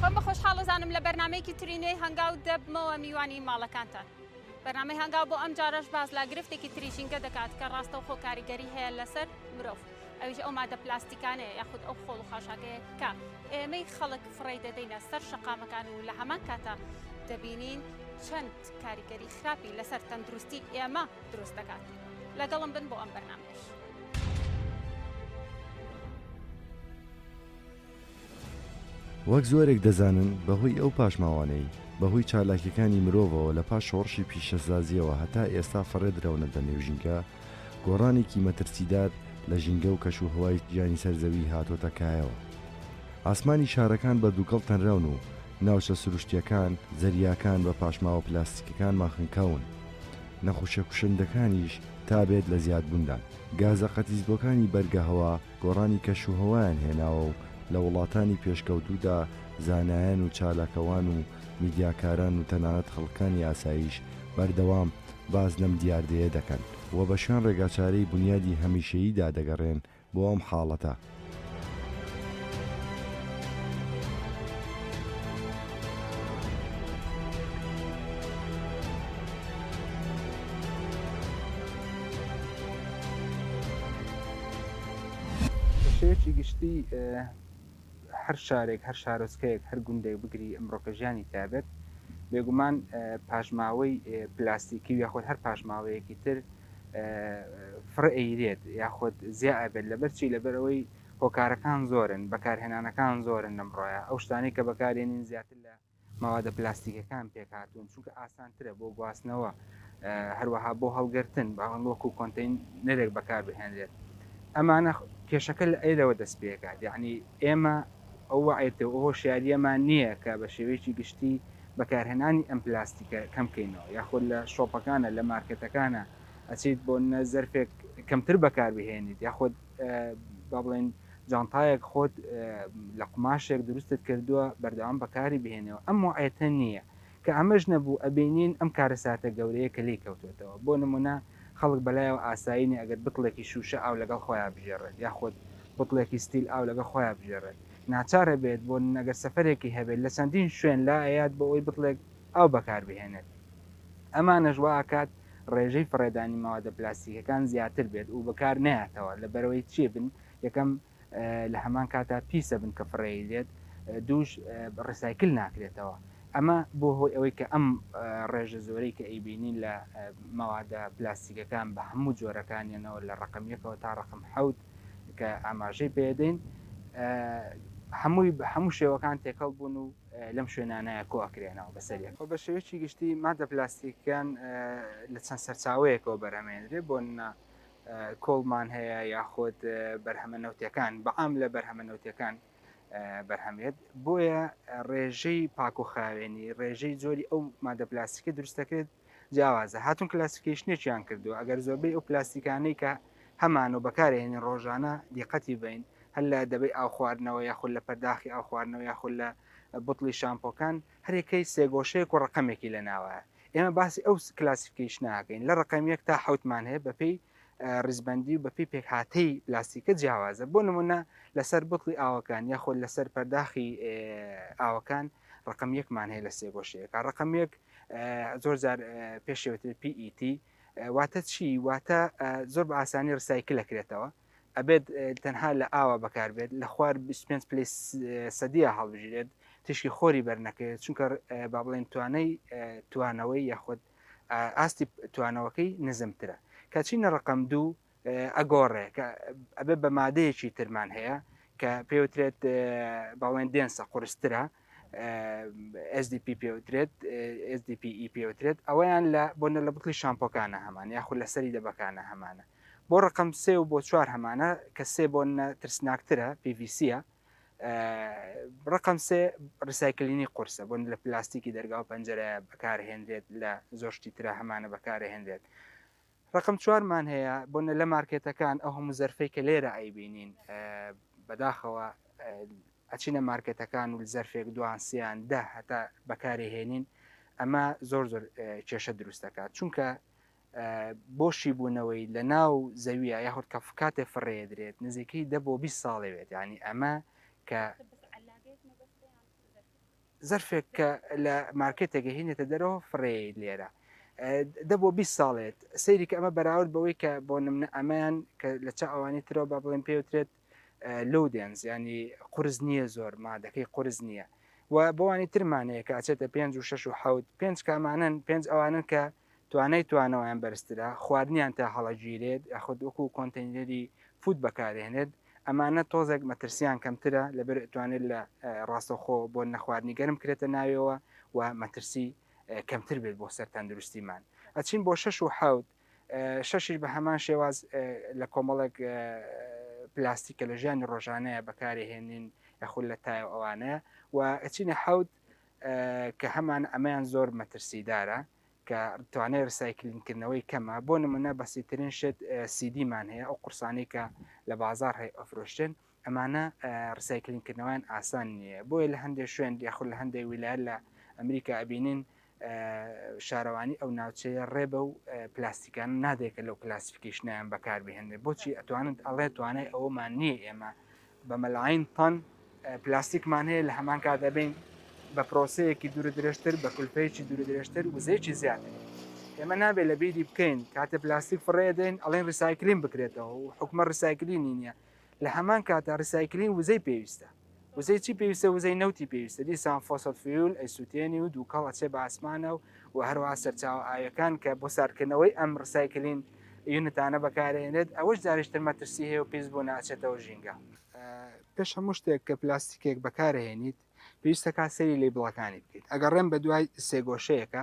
خۆم بە خۆشحاڵ ئەزانم لە بەرنامەیەکی تری نوێی هەنگاو دەبمەوە میوانی ماڵەکانتان. بەرنامەی هەنگاو بۆ ئەم جارەش باس لە گرفتێکی تری ژینگە دەکات کە ڕاستەوخۆ کاریگەری هەیە لەسەر مرۆڤ ئەویش ئەو مادە پلاستیکانەیە یاخود ئەو خۆڵ و خاشاکەیە کە ئێمەی خەڵک فڕێی دەدەینە سەر شەقامەکان و لە هەمان کاتا دەبینین چەند کاریگەری خراپی لەسەر تەندروستی ئێمە دروست دەکات. لەگەڵم بن بۆ ئەم بەرنامەیەش. وەک زۆرێک دەزانن بەهۆی ئەو پاشماوانەی بەهۆی چالاکیەکانی مرۆڤەوە لە پاش شۆڕشی پیشەسازیەوە هەتا ئێستا فڕێدراونەتە نێو ژینگە، گۆڕانێکی مەترسیدار لە ژینگە و کەشوهەوای گیانی سەر زەوی هاتۆتە کایەوە. ئاسمانی شارەکان بە دووکەڵ تەنراون و ناوچە سروشتیەکان، زەریاکان بە پاشماوە پلاستیکەکانمان خنکاون. نەخوشە کوشندەکانیش تا بێت لە زیادبووندان. گازە قەتیسبووەکانی بەرگەهەوا گۆڕانی کەشوهەوایان هێناوە و لە وڵاتانی پێشکەوتوودا زانایان و چالاکەوان و میدیاکاران و تەنانەت خەڵکانی ئاساییش بەردەوام باس لەم دیاردەیە دەکەن و بە شوێن ڕێگاچارەی بونیادی هەمیشەییدا دەگەڕێن بۆ ئەم حاڵەتە. بە شێوەیەکی گشتی هەر شارێک، هەر شارۆچکەیەک، هەر گوندێک بگری ئەمڕۆکە ژیانی تیا بێت، بێگومان پاشماوەی پلاستیکی و یاخود هەر پاشماوەیەکی تر فڕێ ئەیرێت یاخود زیا ئەبێت لەبەر چی لەبەر ئەوەی هۆکارەکان زۆرن بەکارهێنانەکان زۆرن لەمڕۆیە ئەو شتانەی کە بەکارێنین زیاتر لە مەوادە پلاستیکەکان پێکهاتوون چونکە ئاسانترە بۆ گواستنەوە هەروەها بۆ هەڵگرتن باوەن وەکو کۆنتینەرێک بەکار بهێنرێت ئەمانە کێشەکە لە ئێرەوە دەست پێکات یعنی ئێمە ئەو وەعیتە و هۆشیاریەمان نییە کە بە شێوەیەکی گشتی بەکارهێنانی ئەم پلاستیکە کەم کەینەوە یاخود لە شۆپەکانە لە مارکێتەکانە ئەچیت بۆ نە زەرفێک کەمتر بەکاربهێنیت یاخود با بڵێن جانتایەک خۆت لە قوماشێک دروستت کردووە بەردەوام بەکاری بهێنەوە ئەم وەعیەتە نییە کە ئەمەش نەبوو ئەبینین ئەم کارەساتە گەورەیە کە لێی کەوتوێتەوە بۆ نمونە خەڵک بەلایەوە ئاسایی نیە ئەگەر بتڵێکی شوشە ئاو لەگەڵ خۆیا بژێڕێت یاخود بتڵێکی ستیل ئاو لەگەڵ خۆیا بژێڕێت ناچارە بێت بۆ نەگەر سەفەرێکی هەبێت لە چەندین شوێن لا ئەیات بۆ ئەوەی بتڵێک ئاو بەکار بهێنێت ئەمانەش وا ئەکات ڕێژەی فڕێدانی مەوادە پلاستیکەکان زیاتر بێت و بەکار نەیاتەوە لەبەرئەوەی چی بن یەکەم لە هەمان کاتا پیسە بن کە فڕێیدرێت دووش recycle ناکرێتەوە ئەمە بۆ هۆی ئەوەی کە ئەم ڕێژە زۆرەی کە ئەیبینین لە مەوادە پلاستیکەکان بە هەموو جۆرەکانیانەوە لە ڕەقەم یەکەوە تا ڕەقەم حەوت کە ئاماژەی پێدەین هەمووی هەموو شێوەکان تێکەڵ بوون و لەم شوێنانەیە کۆ ئەکرێنەوە بەسەر یەک. بە شێوەیەکی گشتی مادە پلاستیکەکان لە چەند سەرچاوەیەکەوە بەرهەمێنرێ بۆ نمونە کۆڵمان هەیە یاخود بەرهەمە نەوتەکان بەعام لە بەرهەمە نەوتەکان بەرهەمێت بۆیە ڕێژەی پاک و خاوێنی ڕێژەی جۆری ئەو مادە پلاستیکە دروست دەکرێت جیاوازە هاتون classification ێکیان کردو ئەگەر زۆربەی ئەو پلاستیکانەی کە هەمان و بەکارهێنین ڕۆژانە دیقەتی بین هەر لە دەبەی ئاو خواردنەوە یاخود لە پەرداخی ئاو خواردنەوە یاخود لە بوتڵی شامپۆکان هەرێکەی سێگۆشەیەک و ڕقەمێکی لە ناوە ئێمە باسی ئەو classification ەکەین لە ڕقەم یەک تا حوتمان هەیە بەپێی ڕیزبەندی و بەپێی پێکهاتەی پلاستیکە جیاوازە بۆ نمونە لەسەر بوتڵی ئاوەکان یاخود لەسەر پەرداخی ئاوەکان ڕقم یەکمان هەیە لە سێگۆشەیەکە ڕقم یەک زۆر جار پێشێوتر PET واتە چی واتە زۆر بە ئاسانی recycle ئەکرێتەوە ئەبێت تەنها لە ئاوا بەکاربێت لە خوار 25 پلەی سەدیە هەڵبژیرێت تیشکی خۆری بەرنەکەوێت چونکە با بڵێن توانای توانەوەی یاخود ئاستی توانەوەکەی نزمترە کە چینە ڕقم دوو ئەگۆڕێ کە ئەبێ بە مادەیەکی ترمان هەیە کە پێوترێت باڵێن dense ە قورسترە SDP پێوترێت SDPE پێوترێت ئەوەیان لە بۆنە لە بتڵی شامپۆکانە هەمان یاخود لە سەری دەبەکانە هەمانە بۆ ڕقم سێ و بۆ چوار هەمانە کە سێ بۆ ترسناکترە PVC ە ڕقم سێ recycling ی قورسە بۆن لە پلاستیکی دەرگا و پەنجەرە بەکارهێنرێت لە زۆر شتی ترە هەمانە بەکارهێنرێت ڕقم چوارمان هەیە بۆنە لە مارکێتەکان ئەو هەموو زەرفەی کە لێرە ئەیبینین بەداخەوە ئەچینە مارکێتەکان و زەرفێک دوان سیان دە هەتا بەکاری هێنین ئەمە زۆر زۆر کێشە دروست دەکات چونکە بۆ شیبوونەوەی لە ناو زەویە یاخود کە کاتێ فڕێدرێت نزیکەی دە بۆ 20 ساڵێ بێت ینی ئەمە کە. زەرفێک کە لە مارکێتێک هینێتە دەرەوە فڕێیت لێرە دە بۆ 20 ساڵێت سەیری کە ئەمە بەراورد بەوەی کە بۆ نمونە ئەمەیان کە لە چا ئەوانی ترەوە با بڵێن پێوترێت low dense ینی قورس نییە زۆر مادەکەی قورس نییە و بۆوانی ترمانەیە کە ئەچێتە پێنج و شەش و حەوت پێنج کامانن پێنج ئەوانن کە توانای توانەوەیان بەرزترە، خواردنیان تا هەڵەگیرێت یاخود وەکو container ی food بەکارێنێت، ئەمانە تۆزێک مەترسیان کەمترە لەبەر ئەتوانێت لە ڕاستەوخۆ بۆ نەخواردنی گەرم کرێتە ناویەوە و مەترسی کەمتر بێت بۆ سەر تەندروستیمان. ئەچین بۆ شەش و حەوت، شەشیش بە هەمان شێواز لە کۆمەڵێک پلاستیک کە لە ژیانی ڕۆژانەیە بەکارێهێنین یاخود لە تایە و ئەوانەیە و ئەچینە حەوت کە هەمان ئەمەیان زۆر مەترسیدارە کە توانای recycling کردنەوەی کەمە، بۆ نمونە بەسیترین شت CD مان هەیە ئەو قورسانەی کە لە بازاڕ هەیە ئەفرۆشرێن ئەمانە recycling کردنەوەیان ئاسان نییە بۆیە لە هەندێک شوێن یاخود لە هەندێک ویلایەت لە ئەمریکا ئەبینین شارەوانی ئەو ناوچەیە ڕێ بەو پلاستیکانە نادێت کە لەو classification ەیان بەکاربهێنرێت بۆچی ئەتوانن ئەڵێ توانای ئەوەمان نییە ئێمە بە مەلاین تەن پلاستیکمان هەیە لە هەمان کاتدا بین بە پرۆسەیەکی دوور درێژتر بە کولفەیەکی دوور درێژتر وزەیەکی زیاتر ئێمە نابێت لە بیری بکەین کاتێ پلاستیک فڕێ دەین ئەڵێن recycling بکرێتەوە و حکومە recycling ی نییە لە هەمان کاتا recycling وزەی پێویستە وزەی چی پێویستە وزەی نەوتی پێویستە دیسان fossil fuel ئەیسووتێنی و دووکەڵ ئەچێ بە ئاسمانە و و هەروەها سەرچاوە ئاویەکان کە بۆ ساردکردنەوەی ئەم recycling unit انە بەکارێنێت ئەوەش جارێکتر مەترسی هەیە و پیس بوون ئەچێتەوە ژینگە. پێش هەموو شتێک کە پلاستیکێک بەکارهێنیت پێویستە کات سەیری label ەکانی بکەیت ئەگەڕێم بە دوای سێگۆشەیەکە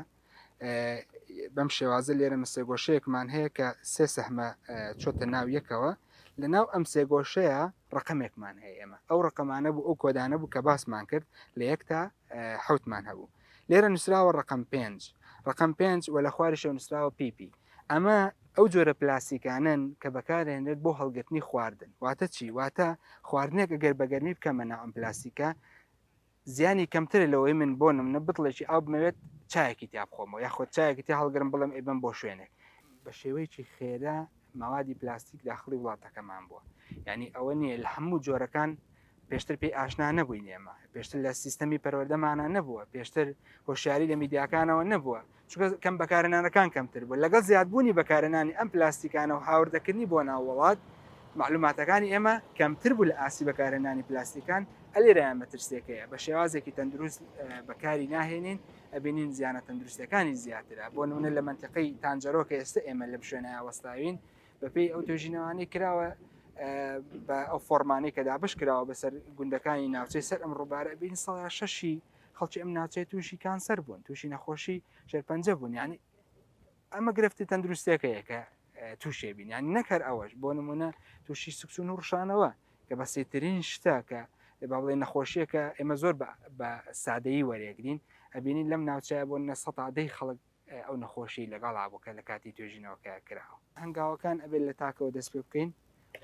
بەم شێوازە لێرە من سێگۆشەیەکمان هەیە کە سێ سەهمە چۆتە ناو یەکەوە لە ناو ئەم سێگۆشەیە ڕقمێکمان هەیە ئێمە ئەو ڕقەمانە بوو ئەو کۆدانە بوو کە باسمان کرد لە یەک تا حوتمان هەبوو لێرە نووسراوە ڕقم پێنج ڕقم پێنج و لە خواریشەوە نووسراوە PP ئەمە ئەو جۆرە پلاستیکانەن کە بەکارهێنرێت بۆ هەڵگرتنی خواردن واتە چی واتە خواردنێک ئەگەر بە گەرمی بکەمە ناو ئەم پلاستیکە زیانی کەمترە لەوەی من بۆ نمونە بتڵێکی ئاو بمەوێت چایەکی تیا بخۆمەوە یاخود چایەکی تیا هەڵگرم بڵێم ئەیبەم بۆ شوێنێک. بە شێوەیەکی خێرا مەوادی پلاستیک داخڵی وڵاتەکەمان بووە یانی ئەوە نییە لە هەموو جۆرەکان پێشتر پێی ئاشنا نەبووین ئێمە پێشتر لە سیستەمی پەروەردەمانە نەبووە پێشتر هۆشیاری لە میدیاکانەوە نەبووە چونکە کەم بەکارهێنانەکان کەمتر بوو لەگەڵ زیادبوونی بەکارهێنانی ئەم پلاستیکانە و هاوردەکردنی بۆ ناو وڵات معلوماتەکانی ئێمە کەمتر بوو لە ئاستی بەکارهێنانی پلاستیکان ئەلێرەیان مەترسیەکەیە بە شێوازێکی تەندروست بەکاری ناهێنین ئەبینین زیانە تەندروستەکانی زیاترە بۆ نمونە لە منتیقەی تانجەرۆ کە ئێستا ئێمە لەم شوێنە وەستاوین بەپێی ئەو توێژینەوانەی کراوە بە ئەو فۆرمانەی کە دابش کراوە بەسەر گوندەکانی ناوچەی سەر ئەم ڕووبارە بین سەدا شەشی خەڵکی ئەم ناوچەیە تووشی کانسەر بوون تووشی نەخۆشی شێرپەنجە بوون یعنی ئەمە گرفتی تەندروستیەکەیە کە تووشێ بین یعنی نەکەر ئەوەش بۆ نمونە تووشی سکچون و ڕشانەوە کە بەسیترین شتە کە با بڵێ نەخۆشیەکە ئێمە زۆر بە سادەیی وەرێگرین ئەبینین لەم ناوچەیە بۆ نە سەتا دەی خەڵک ئەو نەخۆشیەی لەگەڵا بوو کە لە کاتی توێژینەوەکە کراوە. هەنگاوەکان ئەبێت لە تاکەوە دەست پێ بکەین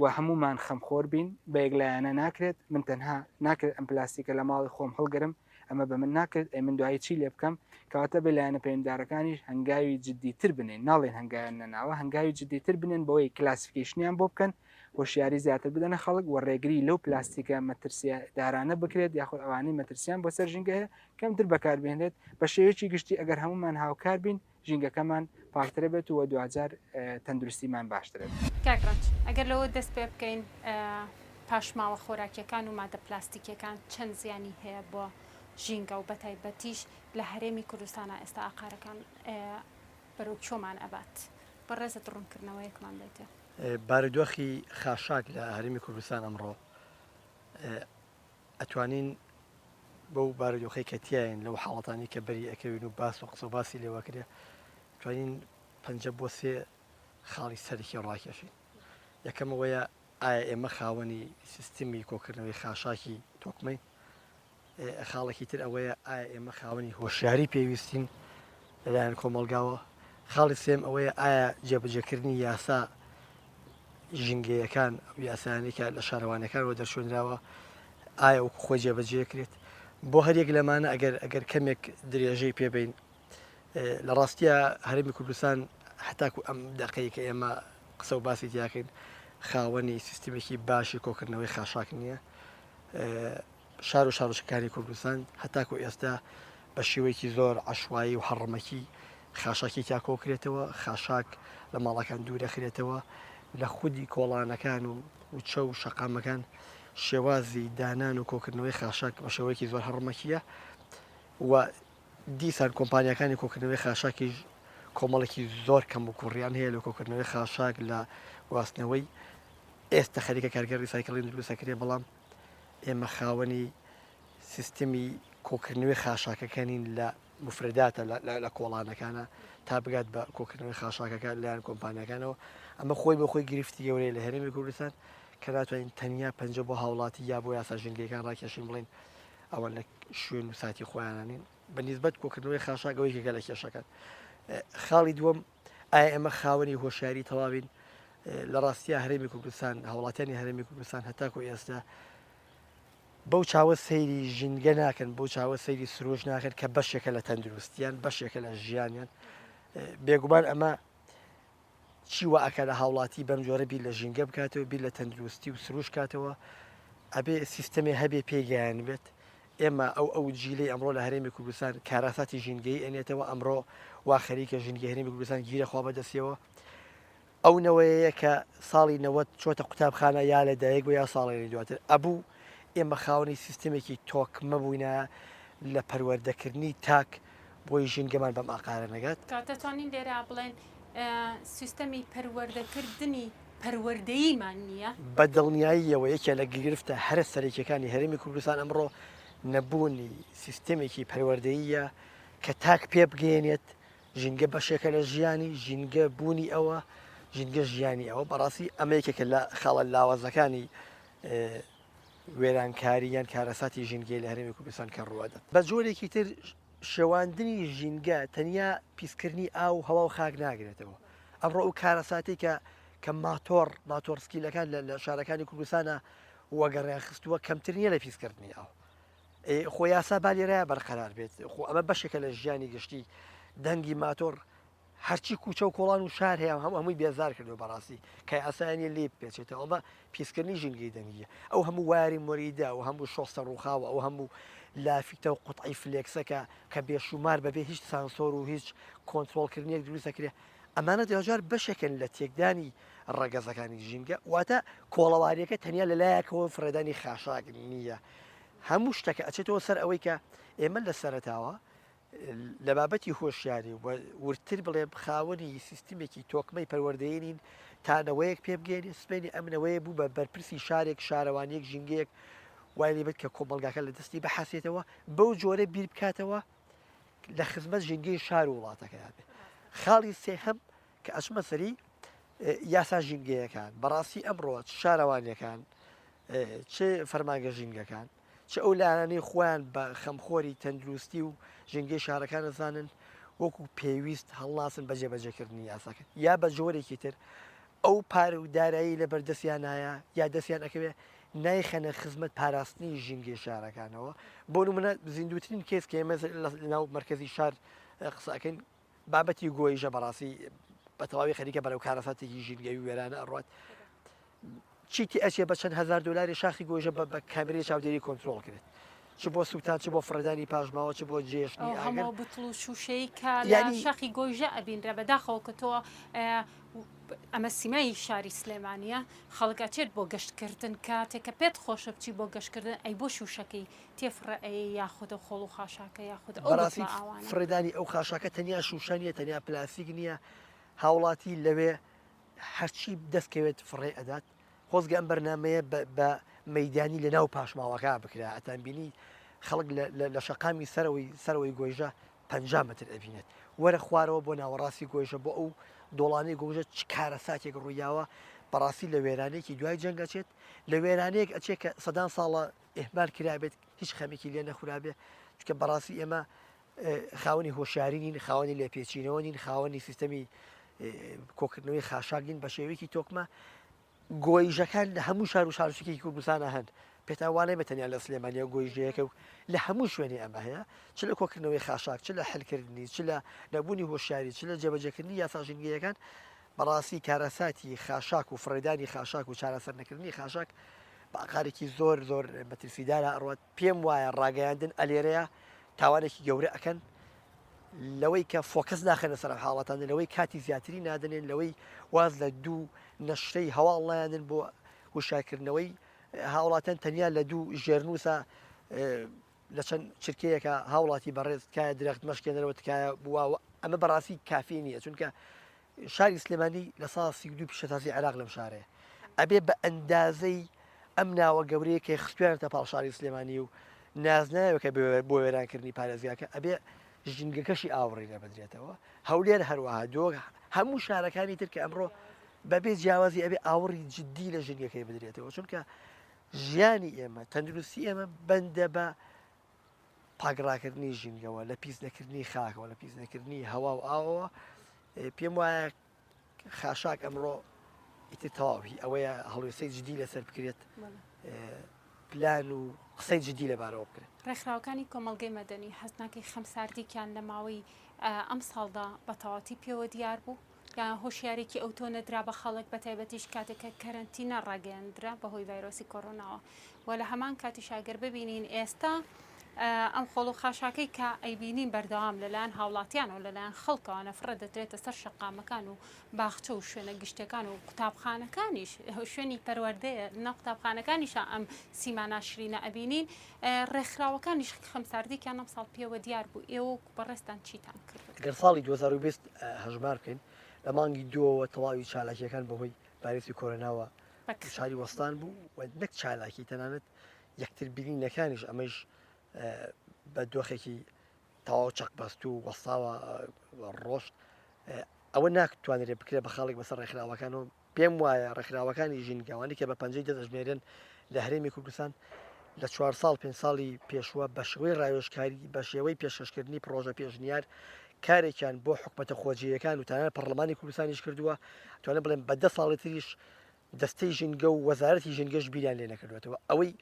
و هەموومان خەمخۆر بین، بە یەکلایەنە ناکرێت، من تەنها ناکرێت ئەم پلاستیکە لە ماڵی خۆم هەڵگرم، ئەمە بە من ناکرێت، ئەی من دوایی چی لێ بکەم؟ کەواتە بێ لایەنە پەیوەندیدارەکانیش هەنگاوی جدیتر بنێن، ناڵێین هەنگاویان نەناوە، هەنگاوی جدیتر بنێن بەوەی classification یان بۆ بکەن، هۆشیاری زیاتر بدەنە خەڵک و ڕێگری لەو پلاستیکە مەترسیدارانە بکرێت یاخود ئەوانەی مەترسیان بۆ سەر ژینگە هەیە کەمتر بەکاربهێنرێت، بە شێوەیەکی گشتی ئەگەر هەموومان هاوکار بین ژینگەکەمان پاکترە بێت و دواجار تەندروستیمان باشترە بێت. کاک ڕەنج ئەگەر لەوە دەست پێ بکەین پاشماوە خۆراکیەکان و مادە پلاستیکیەکان چەند زیانی هەیە بۆ ژینگە و بەتایبەتیش لە هەرێمی کوردستانا ئێستا ئاقارەکان بەرەو کوێمان ئەبات بەڕێزت ڕوونکردنەوەیەکمان بدەیتێ. بارودۆخی خاشاک لە هەرێمی کوردستان ئەمڕۆ ئەتوانین بەو بارودۆخەی کە تیاین لەو حاڵەتانەی کە بەری ئەکەوین و باس و قسە و باسی لێوەکرێ توانین پەنجە بۆ سێ خاڵی سەرەکی ڕاکێشین یەکەم ئەوەیە ئایا ئێمە خاوەنی سیستمی کۆکردنەوەی خاشاکی تۆکمەین خاڵێکی تر ئەوەیە ئایا ئێمە خاوەنی هۆشیاری پێویستین لەلایەن کۆمەڵگاوە؟ خاڵی سێم ئەوەیە ئایا جێبەجێکردنی یاسا ژینگەیەکان ئەو یاسایانەی کە لە شارەوانیەکانەوە دەرچوێنراوە ئایا وەکو خۆی جێبەجێ کرێت؟ بۆ هەریەک لەمانە ئەگەر ئەگەر کەمێک درێژەی پێبین لە ڕاستیە هەرێمی کوردستان هەتاکو ئەم دەقەی کە ئێمە قسە و باسی تیاکەین خاوەنی سیستمێکی باشی کۆکردنەوەی خاشاک نییە. شار و شارۆچکەکانی کوردستان هەتاکو ئێستا بە شێوەیەکی زۆر عەشوایی و هەڕەمەکی خاشاکی تیا کۆکرێتەوە، خاشاک لە ماڵەکان دوورەخرێتەوە، لە خودی کۆڵانەکان و وچە و شەقامەکان شێوازی دانان و کۆکردنەوەی خاشاک بە شێوەیەکی زۆر هەڕەمەکییە و دیسان کۆمپانیاکانی کۆکردنەوەی خاشاکیش کۆمەڵێکی زۆر کەموکوڕیان هەیە لە کۆکردنەوەی خاشاک لە گواستنەوەی ئێستا خەریکە کارگەی recycling دروستەکرێ بەڵام ئێمە خاوەنی سیستمی کۆکردنەوەی خاشاکەکە نین لە موفرەداتە لە کۆڵانەکانە تا بگات بە کۆکردنەوەی خاشاکەکە لایەن کۆمپانیاکانەوە ئەمە خۆی بۆ خۆی گرفتی گەورەیە لە هەرێمی کوردستان کە ناتوانین تەنیا پەنجە بۆ هاوڵاتی یا بۆ یاسا ژینگەیەکان ڕاکێشین بڵێین ئەوان لە شوێن و ساتی خۆیانە نین بە نیسبەت کۆکردنەوەی خاشاک ئەوە یەکێکە لە کێشەکان خاڵی دووەم ئایا ئێمە خاوەنی هۆشیاری تەواوین لە ڕاستیا هەرێمی کوردستان هاوڵاتیانی هەرێمی کوردستان هەتاکو ئێستا بەو چاوە سەیری ژینگە ناکەن بەو چاوە سەیری سروش ناکەن کە بەشێکە لە تەندروستیان بەشێکە لە ژیانیان بێگومان ئەمە چی وا ئەکا لە هاوڵاتی بەم جۆرە بیر لە ژینگە بکاتەوە بیر لە تەندروستی و سروش کاتەوە ئەبێ سیستەمێ هەبێ پێی گەیانبێت ئێمە ئەو ئەو جیلەی ئەمڕۆ لە هەرێمی کوردستان کاراساتی ژینگەیی ئەنێتەوە ئەمڕۆ وا خەریکە ژینگەی هەرێمی کوردستان گیرە خوا بەدەستیەوە ئەو نەوەیە کە ساڵی 90 چۆتە قوتابخانە یا لە دایک بوو یا ساڵێنی دواتر ئەبوو ئێمە خاوەنی سیستمێکی تۆکمە بووینە لە پەروەردەکردنی تاک بۆی ژینگەمان بەم ئاقارە نەگات. کاک دەتوانین لێرە بڵێن سیستەمی پەروەردەکردنی پەروەردەییمان نییە؟ بە دڵنیاییەوە یەکێ لە گرفتە هەرە سەرەکیەکانی هەرێمی کوردستان ئەمڕۆ نەبوونی سیستەمێکی پەروەردەییە کە تاک پێ بگەیەنێت ژینگە بەشێکە لە ژیانی، ژینگە بوونی ئەوە، ژینگە ژیانی ئەوە، بەڕاستی ئەمە یەکێکە لە خاڵە لاوازەکانی وێرانکاری یان کارەساتی ژینگەی لە هەرێمی کوردستان کە ڕووەدات. بە جۆرێکی تر شێواندنی ژینگە تەنیا پیسکردنی ئاو و هەوا و خاک ناگرێتەوە. ئەمڕۆ ئەو کارەساتەی کە کە ماتۆڕ، ماتۆڕسکیلەکان لە لە شارەکانی کوردستانا وەگەڕیان خستووە کەمتر نییە لە پیسکردنی ئاو. ئێ خۆ یاسا با لێرەیا بەرقەرار بێت. خۆ ئەمە بەشێکە لە ژیانی گشتی. دەنگی ماتۆڕ هەرچی کوچە و کۆڵان و شار هەیە هەموو هەمووی بێزار کردووە بەڕاستی کە یاسایان نیە لێی بپێچێتەوە ئەمە پیسکردنی ژینگەی دەنگیە ئەو هەموو وایەری مۆریدە ئەو هەموو شۆستە ڕووخاوە ئەو هەموو لافیتە و قوتعی فلێکسە کە کە بێشومار بەبێ هیچ سانسۆر و هیچ کۆنترۆڵکردنێک دروست دەکرێ ئەمانە دواجار بەشێکن لە تێکدانی ڕەگەزەکانی ژینگە واتە کۆڵەواریەکە تەنیا لەلایەکەوە فڕێدانی خاشاک نییە هەموو شتەکە ئەچێتەوە سەر ئەوەی کە ئێمە لە سەرەتاوە لە بابەتی هۆشیاری و وردتر بڵێم خاوەنی سیستمێکی تۆکمەی پەروەردەیی نین تا نەوەیەک پێ بگەیەنێ سبەینێ ئەم نەوەیە بوو بە بەرپرسی شارێک شارەوانیەک ژینگەیەک وای لێ بێت کە کۆمەڵگاکە لە دەستی بحەسێتەوە بەو جۆرە بیر بکاتەوە لە خزمەت ژینگەی شار و وڵاتەکەیان بێ خاڵی سێهەم کە ئەچمە سەری یاسا ژینگەیەکان بەڕاستی ئەمڕۆ چ شارەوانیەکان چ فەرمانگە ژینگەکان چ ئەو لایەنانەی خۆیان بە خەمخۆری تەندروستی و ژینگەی شارەکان ئەزانن وەکو پێویست هەڵناسن بە جێبەجێکردنی یاساکە یا بە جۆرێکی تر ئەو پارە و دارایی لە بەردەستیانایە یا دەستیان ئەکەوێ نایخەنە خزمەت پاراستنی ژینگەی شارەکانەوە بۆ نمونە زیندووترین کەیس کە ئێمە لەناو مەرکەزی شار قسە ئەکەین بابەتی گۆیژە بەڕاستی بە تەواوی خەریکە بەرەو کارەساتێکی ژینگەوی وێرانە ئەڕوات چی تێ ئەچێ بە چەند هەزار دۆلاری شاخی گۆیژە بە کامێرەی چاودێری کۆنترۆڵ کرێت چ بۆ سووتان چ بۆ فڕێدانی پاشماوە چ بۆ جێشنی ئەو ئاگر هەموو بتڵ و شووشەی کە لە یعنی شاخی گۆیژە ئەبینرا بەداخەوە کە تۆ ئەمە سیمای شاری سلێمانیە خەڵک ئەچێت بۆ گەشتکردن کاتێک کە پێت خۆشە بچی بۆ گەشتکردن ئەی بۆ شووشەکەی تێفڕە ئەیەی یاخود ئەو خۆڵ و خاشاکە یاخود ئەو بەڕاستی بتڵە ئاوانە. فڕێدانی ئەو خاشاکە تەنیا شووشە نییە تەنیا پلاستیک نییە هاوڵاتی لەوێ هەرچی دەست کەوێت فڕێ ئەدات خۆزگە ئەم بەرنامەیە بە مەیدانی لە ناو پاشماوەکە بکرا ئەتان بینی خەڵک لە شەقامی سەرەوەی سەرەوەی گۆیژە 50 متر ئەبینێت وەرە خوارەوە بۆ ناوەڕاستی گۆیژە بۆ ئەو دۆڵانەی گۆیژە چ کارەساتێک ڕوویاوە بەڕاستی لە وێرانێکی دوای جەنگ ئەچێت لە وێرانەیەک ئەچێت کە سەدان ساڵە ئیهمال کرابێت هیچ خەمێکی لێ نەخورابێ چونکە بەڕاستی ئێمە خاوەنی هۆشیاری نین خاوەنی لێپێچینەوە نین خاوەنی سیستەمی کۆکردنەوەی خاشاک نین بە شێوەیەکی تۆکمە گۆیژەکان لە هەموو شار و شارۆچکێکی کوردستانە هەن پێتان وانەیە بە تەنیا لە سلێمانیا گۆیژەیەکە و لە هەموو شوێنی ئەمە هەیە چ لە کۆکردنەوەی خاشاک چ لە حلکردنی چ لە نەبوونی هۆشیاری چ لە جێبەجێکردنی یاسا ژینگەیەکان بەڕاستی کارەساتی خاشاک و فڕێدانی خاشاک و چارەسەر نەکردنی خاشاک. بە ئاقارێکی زۆر زۆر مەترسیدارە ئەڕوات پێم وایە ڕاگەیاندن ئەلێرەیە تاوانێکی گەورە ئەکەن لەوەی کە focus ناخەنە سەر ئەم حاڵەتانە لەوەی کاتی زیاتری نادەنێن لەوەی واز لە دوو نەشرەی هەواڵ نایانن بۆ هوشیارکردنەوەی هاوڵاتیان تەنیا لە دوو ژێرنووسە لە چەند چرکەیەکە هاوڵاتی بەڕێز تکایە درەخت مەشکێنەرەوە تکایە بووە ئەمە بەڕاستی کافی نییە چونکە شاری سلێمانی لە سا 32 پیشەسازی عێراق لەم شارەیە ئەبێ بە ئەندازەی ئەم ناوە گەورەیە کە خستویانەتە پاڵ شاری سلێمانی و نازناوێکە بۆ وێرانکردنی پارێزگاکە ئەبێ ژینگەکەشی ئاوڕی لێ بدرێتەوە هەولێر هەروەها دۆک هەموو شارەکانی تر کە ئەمڕۆ بەبێ جیاوازی ئەبێ ئاوڕی جددی لە ژینگەکەی بدرێتەوە چونکە ژیانی ئێمە تەندروستی ئێمە بەندە بە پاکڕاکردنی ژینگەوە لە پیس نەکردنی خاکەوە لە پیس نەکردنی هەوا و ئاوەوە پێم وایە خاشاک ئەمڕۆ ئیتر تەواوی ئەوەیە هەڵوێستەی جدی لەسەر بکرێت پلان و قسەی جدی لەبارەوە بکرێت. ڕێکخراوەکانی کۆمەڵگەی مەدەنی هەست ناکەی خەمساردیکیان لە ماوەی ئەم ساڵدا بە تەواتی پێوە دیار بوو؟ یان هۆشیارێکی ئەوتۆ نەدرا بە خەڵک بە تایبەتیش کاتێک کە کەرەنتینە ڕاگەیەندرا بەهۆی ڤایرۆسی کۆرۆناوە و لە هەمان کاتیشا گەر ببینین ئێستا ئەم خۆڵ و خاشاکەی کە ئەیبینین بەردەوام لەلایەن هاوڵاتیانەوە لەلایەن خەڵکەوە نەفرە دەدرێتە سەر شەقامەکان و باخچە و شوێنە گشتەکان و قوتابخانەکانیش شوێنی پەروەردەیە نە قوتابخانەکانیشە ئەم سیما ناشرینە ئەبینین ڕێکخراوەکانیش خەمساردیکیان ئەم ساڵ پێوە دیار بوو ئێوە بەڕێزتان چیتان کرد؟ گەر ساڵی 2020 هەژمار بکەین لە مانگی دووەوە تەواوی چالاکیەکان بەهۆی ڤایرۆسی کۆرۆناوە دووچاری وەستان بوو و نەک چالاکی تەنانەت یەکتر بینینەکانیش ئەمەیش بە دۆخێکی تەواو چەق بەست و وەستاوە ڕۆشت ئەوە ناکتوانرێت بکرێت بە خاڵێک بەسەر ڕێکخراوەکانەوە پێم وایە ڕێکخراوەکانی ژینگەوانی کە بە پەنجەی دەست ئەژمێرێن لە هەرێمی کوردستان لە چوار ساڵ پێنج ساڵی پێشووە بە شێوەی ڕاوێژکاری بە شێوەی پێشکەشکردنی پڕۆژە پێشنیار کارێکیان بۆ حکومەتە خۆجێیەکان و تەنانەت پەڕلەمانی کوردستانیش کردووە توانم بڵێم بە دە ساڵی تریش دەستەی ژینگە و وەزارەتی ژینگەش بیریان لێ نەکردوێتەوە ئەوەی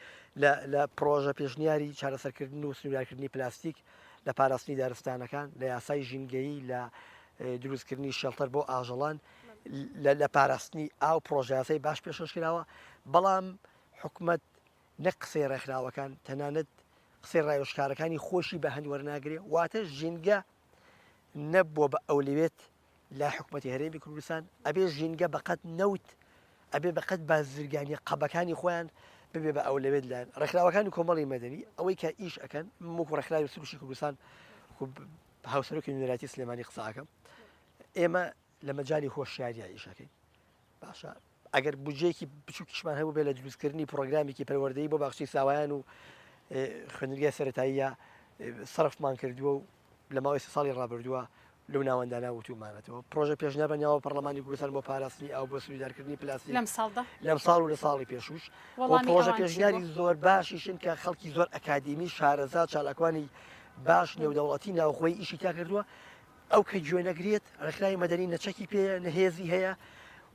لە پڕۆژە پێشنیاری چارەسەرکردن و سنووردارکردنی پلاستیک لە پاراستنی دارستانەکان لە یاسای ژینگەیی لە دروستکردنی shelter بۆ ئاژەڵان لە پاراستنی ئاو پڕۆژەیاسای باش پێشکەش کراوە بەڵام حکومەت نەک قسەی ڕێکخراوەکان تەنانەت قسەی ڕاوێژکارەکانی خۆشی بە هەند وەرناگرێ واتە ژینگە نەبووە بە ئەولەوێت لای حکومەتی هەرێمی کوردستان ئەبێ ژینگە بەقەت نەوت ئەبێ بەقەت بازرگانی قەبەکانی خۆیان ببێ بە ئەولەوێت لایەن ڕێکخراوەکانی کۆمەڵی مەدەنی ئەوەی کە ئیش ئەکەن وەکو ڕێکخراوی سروشی کوردستان هاوسەرۆکی نوێنەرایەتی سلێمانی قسە ئەکەم ئێمە لە مەجالی هۆشیاریا ئیشەکەین باشە ئەگەر بودجەیەکی بچووکیشمان هەبوو بێ لە دروستکردنی پرۆگرامێکی پەروەردەیی بۆ باخچەی ساوایان و خوێندنگای سەرەتاییە سەرفمان کردووە و لە ماوەی سێ ساڵی ڕابردووە لەو ناوەندانە وتومانەتەوە پرۆژە پێشنیار بە ناوە پەرلەمانی کوردستان بۆ پاراستنی ئاو بۆ سنووردارکردنی پلاستیک لەم ساڵدا لەم ساڵ و لە ساڵی پێشوش پرۆژە پێشنیاری زۆر باشیشن کە خەڵکی زۆر ئەکادیمی شارەزا چالاکوانی باش نێودەوڵەتی ناوخۆی ئیشی تا کردووە ئەو کە گوێ نەگرێت، ڕێکخراوی مەدەنی نە چەکی پێیە نە هێزی هەیە،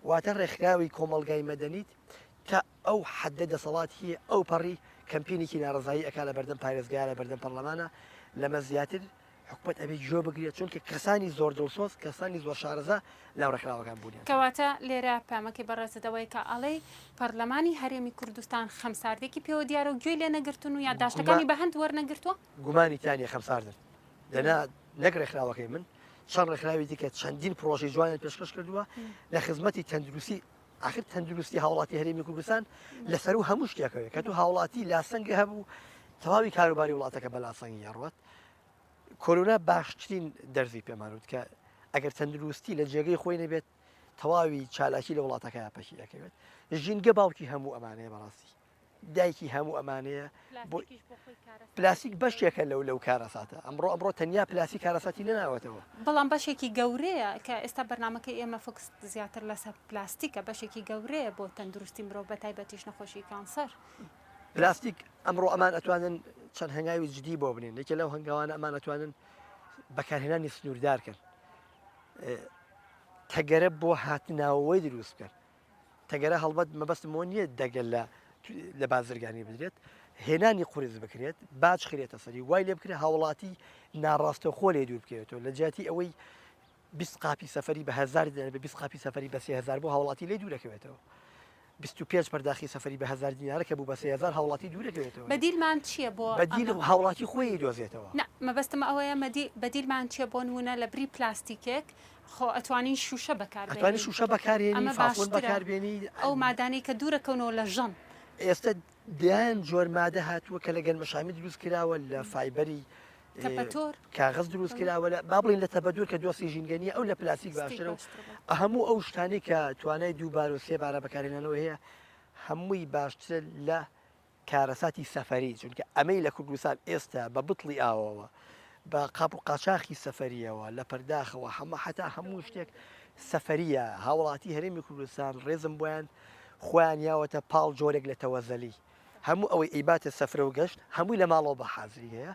واتە ڕێکخراوی کۆمەڵگای مەدەنیت تا ئەو حەدە دەسەڵاتی هەیە ئەوپەڕی کەمپینێکی ناڕەزایی ئەکا لە بەردەم پارێزگا لە بەردەم پەڕلەمانا، لەمە زیاتر حکومەت ئەبێ گوێ بگرێت چونکە کەسانی زۆر دڵسۆز کەسانی زۆر شارەزا لەناو ڕێکخراوەکان بوونیان. کەواتە لێرە پەیامەکەی بەڕێزت ئەوەیە کە ئەڵێی پەرلەمانی هەرێمی کوردستان خەمساردێکی پێوە دیارە و گوێی لێ نەگرتوون و یادداشتەکانی بە هەند وەرنەگرتووە؟ گومانی تیا نیە خەمساردن دەنا نەک ڕێکخراوەکەی من چەند ڕێکخراوی دیکە چەندین پرۆژەی جوانیان پێشکەش کردووە لە خزمەتی تەندروستی ئاخر تەندروستی هاوڵاتی هەرێمی کوردستان لەسەر و هەموو شتێکەوەی کە تو هاوڵاتی لاسەنگە هەبوو تەواوی کاروباری وڵاتەکە بە لاسەنگی ئەڕوات کۆرۆنا باشترین دەرزی پێمانوت کە ئەگەر تەندروستی لە جێگەی خۆی نەبێت تەواوی چالاکی لە وڵاتەکە پەکی ئەکەوێت ژینگە باوکی هەموو ئەمانەیە بەڕاستی دایکی هەموو ئەمانەیە پلاستیک بەشێکە لەو لەو کارەساتە ئەمڕۆ ئەمڕۆ تەنیا پلاستیک کارەساتی نەناوەتەوە. بەڵام بەشێکی گەورەیە کە ئێستا بەرنامەکەی ئێمە focus زیاتر لەسەر پلاستیکە بەشێکی گەورەیە بۆ تەندروستی مرۆڤ بە تایبەتیش نەخۆشی کانسەر. پلاستیک ئەمڕۆ ئەمان ئەتوانن چەند هەنگاوی جدی بۆ بنێن یەکێ لەو هەنگاوانە ئەمان ئەتوانن بەکارهێنانی سنووردار کەن تەگەرە بۆ هاتناوەوەی دروست بکەن تەگەرە هەڵبەت مەبەستم ئەوە نییە دەگە لە لە بازرگانی بدرێت هێنانی قورس بکرێت باج خرێتە سەری وای لێ بکرێت هاوڵاتی ناڕاستەوخۆ لێ دوور بکەوێتەوە لە جیاتی ئەوەی 20 قاپی سەفەری بە هزار دینار بە 20 قاپی سەفەری بە 3000 بۆ هاوڵاتی لێ دوورەکەوێتەوە. 25 پەرداخی سەفەری بە هەزار دینارە کە بوو بە 3000 هاوڵاتی دوورەکەوێتەوە. بەدیلمان چییە بۆ بەدیل ئەمە؟ هاوڵاتی خۆی دۆزێتەوە. نا مەبەستم ئەوەیە مەدی بەدیلمان چییە بۆ نموونە لە بری پلاستیکێک خۆ ئەتوانین شووشە بەکار ئەتوانی بێنین شووشە بەکارێنی ئەمە فافۆن باشترە بەکاربێنی. ئەو مادانەی کە دوورەکەونەوە لە ژەم. ئێستە دەیان جۆر مادە هاتووە کە لە گەنمەشامی دروست کراوە لە فایبەری تەپەتۆر کاغەز دروست کراوە لە با بڵێین لە تەبەدور کە دۆستی ژینگە نییە ئەو لە پلاستیک باشترە و هەموو ئەو شتانەی کە توانای دووبارە و سێبارە بەکارهێنانەوە هەیە هەمووی باشترە لە کارەساتی سەفەری چونکە ئەمەی لە کوردستان ئێستا بە بتڵی ئاوەوە بە قاپ و قاچاخی سەفەریەوە لە پەرداخەوە هەمە حتا هەموو شتێک سەفەریە هاوڵاتی هەرێمی کوردستان ڕێزم بۆیان خۆیان یاوەتە پاڵ جۆرێک لە تەوەزەلی هەموو ئەوەی ئەیباتە سەفرە و گەشت هەمووی لە ماڵەوە بە حازری هەیە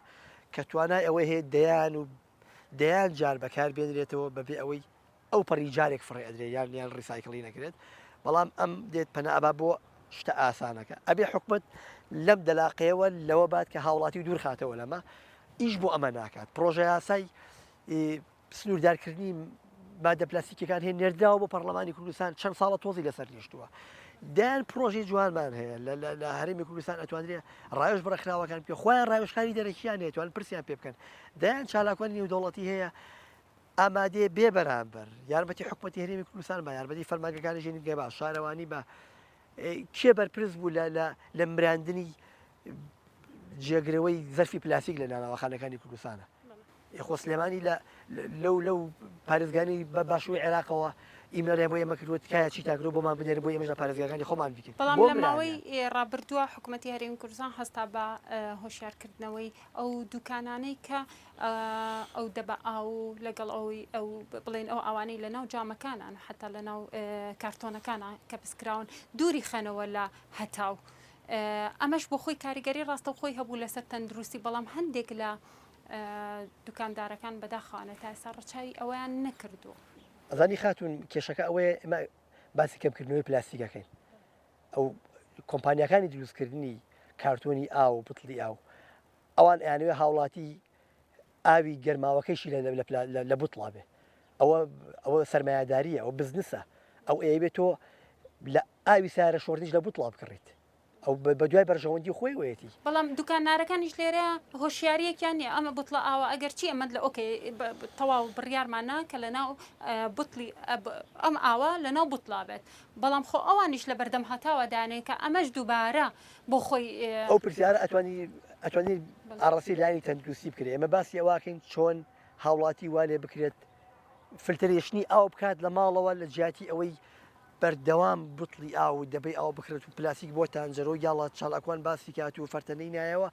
کە توانای ئەوەی هەیە دەیان و دەیان جار بەکار بێنرێتەوە بەبێ ئەوەی ئەو پەڕی جارێک فڕێ ئەدرێ یان یان recycle ی نەکرێت بەڵام ئەم دێت پەنا ئەبا بۆ شتە ئاسانەکە ئەبێ حکومت لەم دەلاقەیەوە لەوە بات کە هاوڵاتی و دوورخاتەوە لەمە ئیش بۆ ئەمە ناکات پرۆژە یاسای سنووردارکردنی مادە پلاستیکیەکان هەیە نێردراوە بۆ پەرلەمانی کوردستان چەند ساڵە تۆزی لەسەر نیشتووە دەیان پرۆژەی جوانمان هەیە لە هەرێمی کوردستان ئەتوانرێ ڕاوێژ بە ڕێکخراوەکان بکە خۆیان ڕاوێژکاری دەرەکیان هەیە توان پرسیان پێ بکەن دەیان چالاکوانی نێودەوڵەتی هەیە ئامادەیە بێ بەرامبەر یارمەتی حکوومەتی هەرێمی کوردستان بە یارمەتی فەرمانگەکانی ژینگە بە شارەوانی بە کێ بەرپرس بوو لە مراندنی جێگرەوەی زەرفی پلاستیک لە نانەواخانەکانی کوردستانە خۆ سلێمانی لە لەو لەو پارێزگانی بە باشووری عێراقەوە ئیمێڵیان بۆ ئێمە کردووە تکایە چیتان کردووە بۆمان بنێرن بۆ ئێمەش لە پارێزگاکانی خۆمان بیکەین بەڵام بۆ لە ماوەی مراندیان. ڕابردووە حکوومەتی هەرێمی کوردستان هەستا بە هۆشیارکردنەوەی ئەو دوکانانەی کە ئەو دەبە ئاو و لەگەڵ ئەوی ئەو بڵێن ئەو ئاوانەی لە ناو جامەکانان و حتا لە ناو کارتۆنەکانە کەپس کراون دووری خەنەوە لە هەتاو ئەمەش بۆ خۆی کاریگەری ڕاستەوخۆی هەبوو لەسەر تەندروستی بەڵام هەندێک لە دوکاندارەکان بەداخەوانە تا ئێستا ڕەچاوی ئەوەیان نەکردووە. ئەزانی خاتوون کێشەکە ئەوەیە ئێمە باسی کەمکردنەوەی پلاستیک ئەکەین ئەو کۆمپانیاکانی دروستکردنی کارتۆنی ئاو و بتڵی ئاو ئەوان ئەیانەوێ هاوڵاتی ئاوی گەرماوەکەیشی لە بوتڵا بێ ئەوە ئەوە سەرمایەداریە ئەوە بزنسە ئەو ئەیەوێت تۆ لە ئاوی سارە شۆردنیش لە بوتڵا بکڕیت ئەو بە دوای بەرژەوەندی خۆیەوەیەتی. بەڵام دوکاندارەکانیش لێرە هۆشیاریەکیان نیە ئەمە بوتڵە ئاوە ئەگەر چی ئەمە لە okay تەواو بڕیارمان نا کە لە ناو بوتڵی ئەم ئاوە لە ناو بوتڵا بێت بەڵام خۆ ئەوانیش لە بەردەم هەتاوە دانێن کە ئەمەش دووبارە بۆ خۆی. ئەو پرسیارە ئەتوانی ئەتوانی ئاڕاستەی لایەنی تەندروستی بکرێت ئێمە باسی ئەوەکەین چۆن هاوڵاتی وا لێ بکرێت filtration ی ئاو بکات لە ماڵەوە لە جیاتی ئەوەی بەردەوام بوتڵی ئاو و دەبەی ئاو بکڕێت و پلاستیک بۆ تانجەرۆ یاڵا چالاکوان باسی کات و فەرتەنەی نایەوە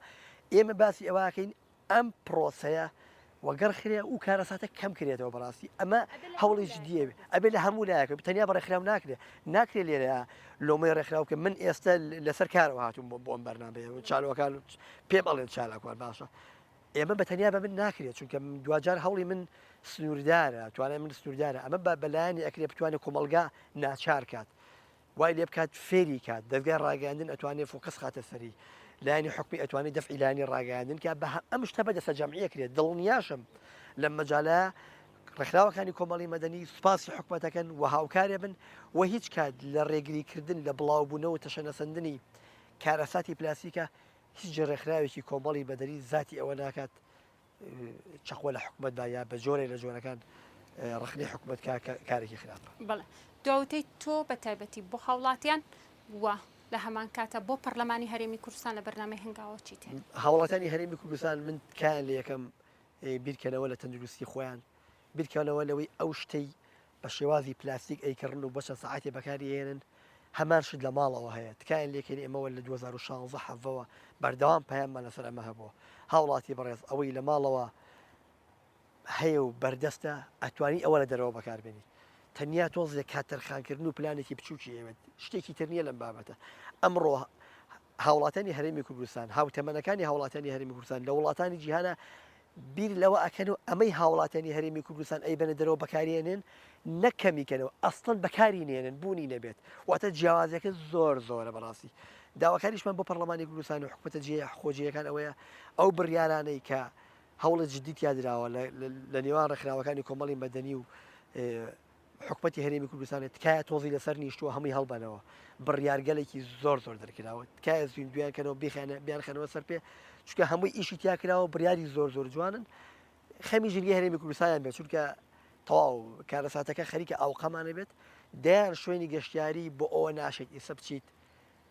ئێمە باسی ئەوەکەین ئەم پرۆسەیە وەگەڕ خرێ و کارەساتە کەم کرێتەوە بەڕاستی ئەمە هەوڵی جدیە ئەبێ لە هەموو لایەکە تەنیا بە ڕێکخراو ناکرێ ناکرێ لێرە لۆمەی ڕێکخراو بکە من ئێستا لەسەر کارەوە هاتووم بۆ بۆم بەرنامەیە چالاکوان پێم ئەڵێن چالاکوان باشە ئێمە بە تەنیا بە من ناکرێت چونکە دواجار هەوڵی من سنووردارە توانای من سنووردارە ئەمە بە بەلایەنی ئەکرێ بتوانێت کۆمەڵگا ناچار کات وای لێ بکات فێری کات دەزگای ڕاگەیاندن ئەتوانێت focus خاتە سەری لایەنی حکومی ئەتوانێت دەفعی لایەنی ڕاگەیاندن کە بە ئەم شتە بە دەستە جەمعیە کرێت دڵنیاشم لەم مەجالە ڕێکخراوەکانی کۆمەڵی مەدەنی سوپاسی حکومەتەکەن و هاوکارێ بن و هیچ کات لە ڕێگریکردن لە بڵاوبوونەوە و تەشەنەسەندنی کارەساتی پلاستیکە هیچ ڕێکخراوێکی کۆمەڵی مەدەنی زاتی ئەوە ناکات چەقۆ لە حکومەت با یا بە جۆرێک لە جۆرەکان ڕەخنەی حکومەت کا کارێکی خراپە. بەڵێ دواوتەی تۆ بە تایبەتی بۆ هاوڵاتیان و لە هەمان کاتە بۆ پەرلەمانی هەرێمی کوردستان لە بەرنامەی هەنگاوە چیت هەیە؟ هاوڵاتیانی هەرێمی کوردستان من تکایان لێ یەکەم بیرکەنەوە لە تەندروستی خۆیان بیرکەنەوە لەوەی ئەو شتەی بە شێوازی پلاستیک ئەیکڕن و بۆ چەند سەعاتێ بەکاری ئەیەنن هەمان شت لە ماڵەوە هەیە تکایان لێکەین ئێمەوە لە 2016 حەڤەوە بەردەوام پەیاممان لەسەر ئەمە هەبووە هاوڵاتی بەڕێز ئەوەی لە ماڵەوە هەیە و بەردەستە ئەتوانی ئەوە لە دەرەوە بەکاربێنیت تەنیا تۆزێک کات تەرخانکردن و پلانێکی بچووکی ئەوێت شتێکی تر نییە لەم بابەتە ئەمڕۆ هاوڵاتیانی هەرێمی کوردستان، هاوتەمەنەکانی هاوڵاتیانی هەرێمی کوردستان لە وڵاتانی جیهانا بیر لەوە ئەکەن و ئەمەی هاوڵاتیانی هەرێمی کوردستان ئەیبەنە دەرەوە بەکاریێنن نەک کەمی کەنەوە ئەسڵەن بەکاری نێنن بوونی نەبێت واتە جیاوازیەکە زۆر زۆرە بەڕاستی داواکاریشمان بۆ پەرلەمانی کوردستان و حکومەتە جێ خۆجێیەکان ئەوەیە ئەو بڕیارانەی کە هەوڵی جدی تیا دراوە لە نێوان ڕێکخراوەکانی کۆمەڵی مەدەنی و. حکومەتی هەرێمی کوردستانێ تکایە تۆزی لەسەر نیشتووە هەمووی هەڵبەنەوە بڕیارگەلێکی زۆر زۆر دەرکراوە تکایە زیندویان کەنەوە بیخەنە بیانخەنەوە سەر پێ چونکە هەمووی ئیشی تیا کراوە بڕیاری زۆر زۆر جوانن خەمی ژینگەی هەرێمی کوردستانیان بێت چونکە تەواو کارەساتەکە خەریکە ئاوقەمانە بێت دەیان شوێنی گەشتیاری بۆ ئەوە ناشێت ئیسە بچیت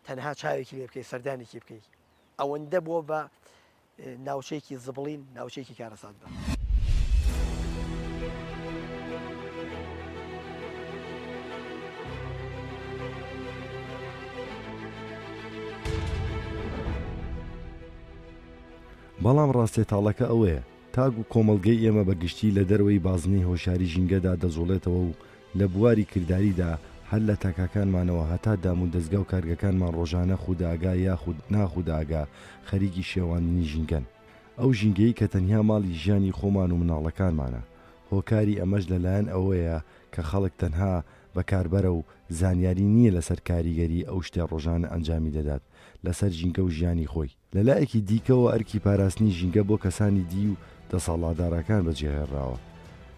تەنها چاوێکی لێ بکەیت سەردانێکی بکەیت ئەوەندە بووە بە ناوچەیەکی زبڵین ناوچەیەکی کارەسات بە. بەڵام ڕاستیە تاڵەکە ئەوەیە تاک و کۆمەڵگەی ئێمە بە گشتی لە دەرەوەی بازنەی هۆشیاری ژینگەدا دەجوڵێتەوە و لە بواری کرداریدا هەر لە تاکاکانمانەوە هەتا دام و دەزگا و کارگەکانمان ڕۆژانە خودئاگا یاخود ناخودئاگا خەریکی شێواندنی ژینگەن. ئەو ژینگەی کە تەنیا ماڵی ژیانی خۆمان و مناڵەکانمانە. هۆکاری ئەمەش لە لایەن ئەوەیە کە خەڵک تەنها بەکاربەرە و زانیاری نییە لەسەر کاریگەری ئەو شتەی ڕۆژانە ئەنجامی دەدات لەسەر ژینگە و ژیانی خۆی. لە لایەکی دیکەوە ئەرکی پاراستنی ژینگە بۆ کەسانی دی و دەسەڵاتدارەکان بەجێهێڵراوە.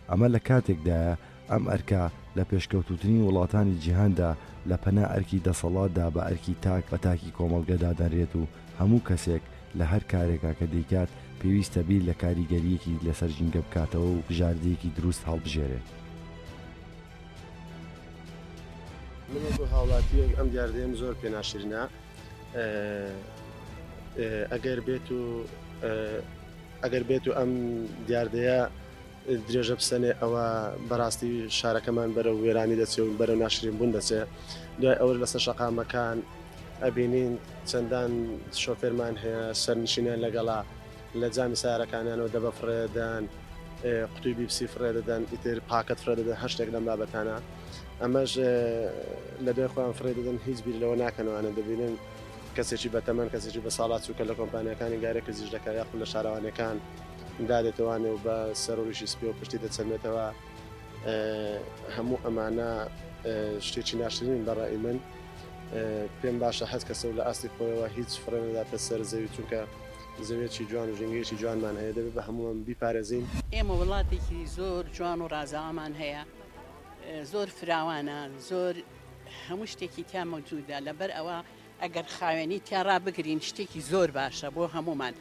ئەمە لە کاتێکدایە ئەم ئەرکە لە پێشکەوتووترین وڵاتانی جیهاندا لە پەنا ئەرکی دەسەڵاتدا بە ئەرکی تاک بە تاکی کۆمەڵگە دادەنرێت و هەموو کەسێک لە هەر کارێکا کە دەیکات پێویستە بیر لە کاریگەرییەکی لەسەر ژینگە بکاتەوە و بژاردەیەکی دروست هەڵبژێرێت. من وەکو هاوڵاتییەک ئەم دیاردەیەم زۆر پێ ناشرینە. ئەگەر بێت و ئەگەر بێت و ئەم دیاردەیە درێژە بسەنێ ئەوە بەڕاستی شارەکەمان بەرەو وێرانی دەچێ و بەرەو ناشرین بوون دەچێ دوای ئەوە لەسەر شەقامەکان ئەبینین چەندان شۆفێرمان هەیە سەرنشینیان لەگەڵا لە جامی سارەکانیانەوە دەبە فڕێدەن قوتوی بیپسی فڕێ دەدەن ئیتر پاکەت فڕێ دەدەن هەر شتێک لەم بابەتانە ئەمەش لە دوای خۆیان فڕێ دەدەن هیچ بیر لەوە ناکەنەوانە دەبینن کەسێکی بەتەمەن کەسێکی بە ساڵات چووکە لە کۆمپانیەکانی گارێ کزیش دەکات یاخود لە شارەوانەکان دادێتەوانێ و بە سەرۆریشی سپی و پشتی دەچەمێتەوە هەموو ئەمانە شتێکی ناشرین بەڕای من پێم باشە هەست کەسە و لە ئاستی خۆیەوە هیچ فڕێ نەداتە سەر زەوی چونکە زەویەکی جوان و ژینگەیەکی جوانمان هەیە دەبێت بە هەمووان بیپارێزین. ئێمە وڵاتێکی زۆر جوان و ڕازاوەمان هەیە زۆر فراوانە زۆر هەموو شتێکی تیا مەوجودە لەبەر ئەوە ئەگەر خاوێنی تیا ڕابگرین شتێکی زۆر باشە بۆ هەمومان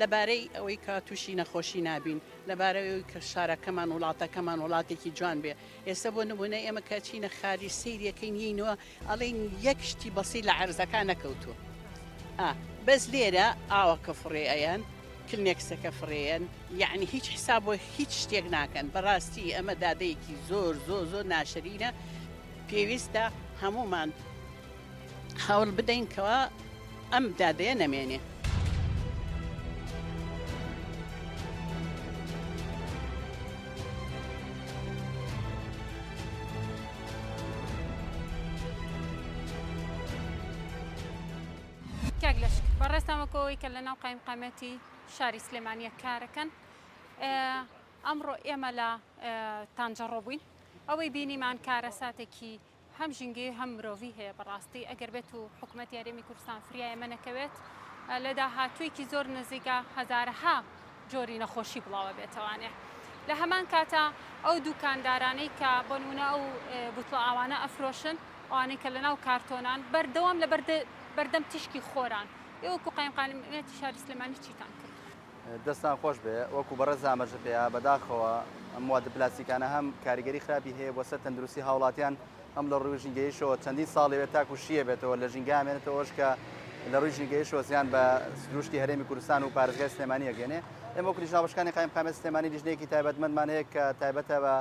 لەبارەی ئەوەی کە تووشی نەخۆشی نابین لەبارەی ئەوەی کە شارەکەمان وڵاتەکەمان وڵاتێکی جوان بێ ئێستا بۆ نمونە ئێمە کە چینە خارج سەیرەکەین یینەوە ئەڵێن یەک شتی بەسی لە عەرزەکە نەکەوتووە ئا بەس لێرە ئاوەکە فڕێ ئەیەن کلنێکسەکە فڕێیەن یعنی هیچ حساب بۆ هیچ شتێک ناکەن بەڕاستی ئەمە دادەیەکی زۆر زۆر زۆر ناشرینە پێویستە هەمومان هەوڵ بدەین کەوا ئەم دادەیە نەمێنێ. کاک لەشک بەڕێزتان وەکو ئەوەی کە لەناو قایمقامیەتی شاری سلێمانیە کارەکەن ئەمڕۆ ئێمە لە تانجەڕۆ بووین ئەوەی بینیمان کارەساتێکی هەم ژینگەیی و هەم مرۆڤی هەیە بەڕاستی ئەگەر بێت و حکومەتی هەرێمی کوردستان فریای ئێمە نەکەوێت لە داهاتوویەکی زۆر نزیکە هەزارەها جۆری نەخۆشی بڵاوە بێتەوانێ لە هەمان کاتا ئەو دوکاندارانەی کە بۆ نمونە ئەو بوتڵە ئاوانە ئەفرۆشن ئەوانەی کە لەناو کارتۆنان بەردەوام لە بەردەم تیشکی خۆران ئێوە وەکو قایمقامیەتی شاری سلێمانی چیتان کرد؟ دەستتان خۆش بێ وەکو بەڕێز ئاماژە پێیا بەداخەوە ئەم موادە پلاستیکانە هەم کاریگەری خراپی هەیە بۆ سەر تەندروستی هاوڵاتیان هەم لە ڕووی ژینگەیشەوە چەندین ساڵ ئەوێت تاکو شیە بێتەوە لە ژینگە ئامێنێتەوەش کە لە ڕووی ژینگەیشەوە زیان بە سروشتی هەرێمی کوردستان و پارێزگای سلێمانی ئەگەێنێ ئێمە وەکو لیژناوەشکانی قایمقامیەت سلێمانی لیژنەیەکی تایبەتمەندمان هەیە کە تایبەتە بە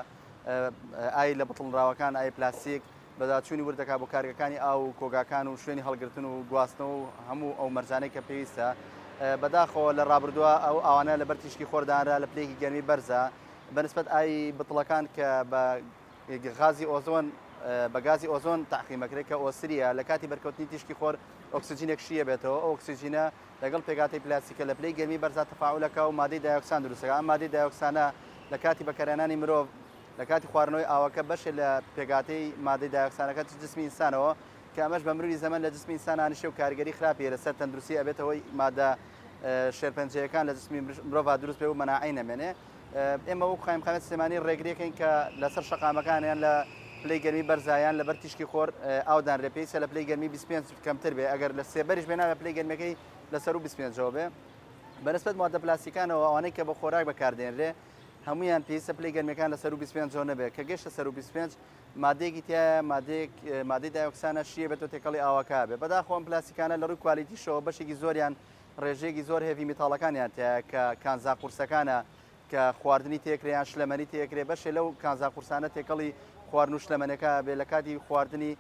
ئاوی لە بتڵنراوەکان ئاوی پلاستیک بەدواداچوونی ورد دەکات بۆ کارگەکانی ئاو و کۆگاکان و شوێنی هەڵگرتن و گواستنەوە و هەموو ئەو مەرجانەی کە پێویستە. بەداخەوە لە ڕابردووە ئەو ئاوانە لەبەر تیشکی خۆر دانرا لە پلەیەکی گەرمی بەرزە بەنسبەت ئاوی بتڵەکان کە بە غازی ئۆزۆن بە گازی ئۆزۆن تەعقیمەکرێت کە ئۆسریە لە کاتی بەرکەوتنی تیشکی خۆر ئۆکسجینێک شیە بێتەوە ئەو ئۆکسجینە لەگەڵ پێکهاتەی پلاستیکە لە پلەی گەرمی بەرزا تەفاعولەکە و مادەی دایۆکسان دروستەکە ئەم مادەی دایۆکسانە لە کاتی بەکارهێنانی مرۆڤ لە کاتی خواردنەوەی ئاوەکە بەشێ لە پێکهاتەی مادەی دایۆکسانەکە چ جسمی ئینسانەوە کە ئەمەش بە مروری زەمەن لە جسمی ئینسان ئانیشێ و کاریگەری خراپی هەیە لەسەر تەندروستی ئەبێتە هۆی مادە شێرپەنجەیەکان لە جسمی مرۆڤا دروست بێ و مەناعەی نەمێنێ ئێمە وەکو قایمقامیەت سلێمانی ڕێگریەکەین کە لەسەر شەقامەکان یان لە پلەی گەرمی بەرزا یان لەبەر تیشکی خۆر ئاو دانرێ پێویستە لە پلەی گەرمی 25 کەمتر بێ ئەگەر لە سێبەریش بێ نابێ پلەی گەرمیەکەی لە سەروو 25ەوە بێ. بەنسبەت موادە پلاستیکانەوە ئەوانەی کە بۆ خۆراک بەکاردێنرێ هەموویان پێویستە پلەی گەرمیەکان لە سەروو 25ەوە نەبێ کە گەشتە سەروو 25 مادەیەکی تیایە مادەیەک مادەی دایۆکسانە شیە بێتەوە تێکەڵی ئاوەکە بێ. بەداخەوە ئەم پلاستیکانە لە ڕووی کوالیتیشەوە بەشێکی زۆریان ڕێژەیەکی زۆر heavy metal ەکانیان تیایە کە کانزا قورسەکانە کە خواردنی تێکرێ یان شلەمەنی تێکرێ بەشێ لەو کانزا قورسانە تێکەڵی خواردن و شلەمەنەکە بێ لە کاتی خواردنی